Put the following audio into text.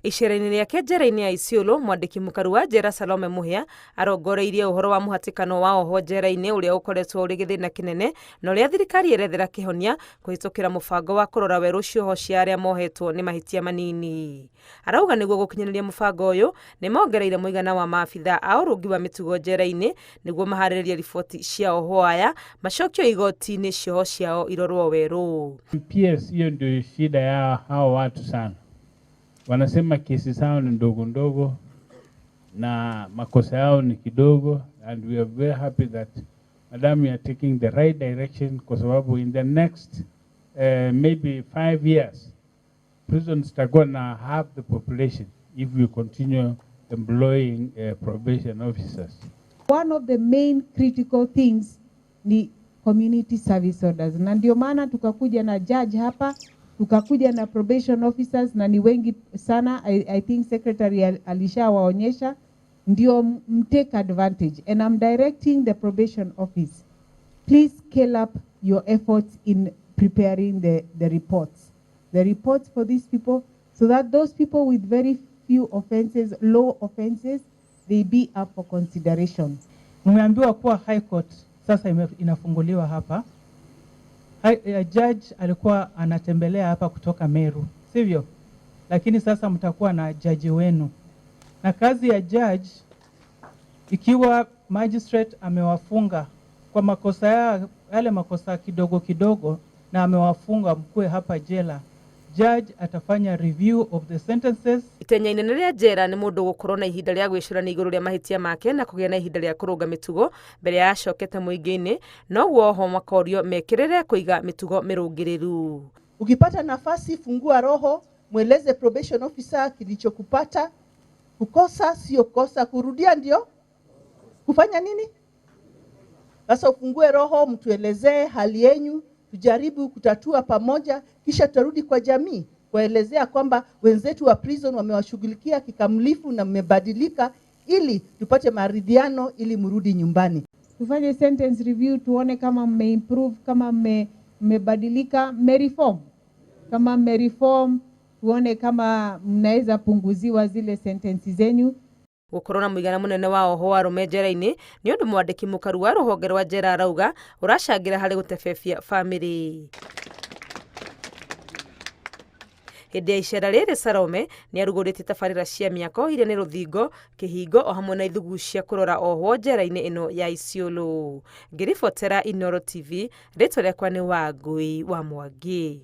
Icera-inĩ rĩake njera-inĩ ya Isiolo, mwandĩki mũkaru wa njera Salome Muhia arongoreirie ũhoro wa mũhatĩkano wa ohwo njera-inĩ ũrĩa ũkoretwo ũrĩ gĩthĩna kĩnene na ũrĩa thirikari ĩrethera kĩhonia kũhĩtũkĩra mũbango wa kũrora werũ cioho cia arĩa mohetwo nĩ mahĩtia manini. Arauga nĩguo gũkinyanĩria mũbango ũyũ nĩ mongereire mũigana wa maabitha a ũrũngi wa mĩtugo njera-inĩ nĩguo maharĩrĩrie riboti cia ohwo aya macokio igoti-inĩ cioho ciao irorwo werũ. PS hiyo ndio shida ya hao watu sana. Wanasema kesi zao ni ndogo ndogo na makosa yao ni kidogo, and we are very happy that madam, you are taking the right direction, kwa sababu in the next maybe 5 years prisons zitakuwa na half the population if we continue employing probation officers. One of the main critical things ni community service orders, na ndio maana tukakuja na judge hapa, tukakuja na probation officers na ni wengi sana. I think secretary alishawaonyesha, ndio mtake advantage, and I'm directing the probation office, please scale up your efforts in preparing the reports for these people, so that those people with very few offenses, low offenses, they be up for consideration. Mmeambiwa kuwa High Court sasa inafunguliwa hapa. Judge alikuwa anatembelea hapa kutoka Meru, sivyo? Lakini sasa mtakuwa na jaji wenu, na kazi ya judge, ikiwa magistrate amewafunga kwa makosa yale makosa kidogo kidogo na amewafunga mkuwe hapa jela, judge atafanya review of the sentences. Itenya inene rĩa njera nĩ mũndũ gũkorwo na ihinda rĩa gwĩcũrania igũrũ rĩa mahĩtia make na kũgĩa na ihinda rĩa kũrũnga mĩtugo mbere ya acokete mũingĩ-inĩ, noguo oho makorio mekĩrĩre kũiga mĩtugo mĩrũngĩrĩru. Ukipata nafasi, fungua roho, mweleze probation officer kilichokupata. Kukosa sio kosa, kurudia ndio kufanya nini? Sasa ufungue roho, mtuelezee hali yenyu, tujaribu kutatua pamoja, kisha tutarudi kwa jamii kuwaelezea kwamba wenzetu wa prison wamewashughulikia kikamilifu na mmebadilika, ili tupate maridhiano, ili mrudi nyumbani. Tufanye sentence review tuone kama mmeimprove, kama mmebadilika, mmereform. Kama mmereform, tuone kama mnaweza punguziwa zile sentensi zenyu. Gũkorwo na mũigana mũnene wa ohwo arũme njera-inĩ nĩ ũndũ mwandĩki mũkaru wa rũhonge rwa njera arauga ũracangĩra harĩ gũtebebia bamĩrĩ. Hĩndĩ ya icera rĩrĩ, Salome nĩ arugũrĩtie tabarĩra cia mĩako iria nĩ rũthingo, kĩhingo o hamwe na ithugu cia kũrora ohwo njera-inĩ ĩno ya Isiolo. Ngĩribotera Inooro TV, rĩtwa rĩakwa nĩ Wangui wa Mwangi.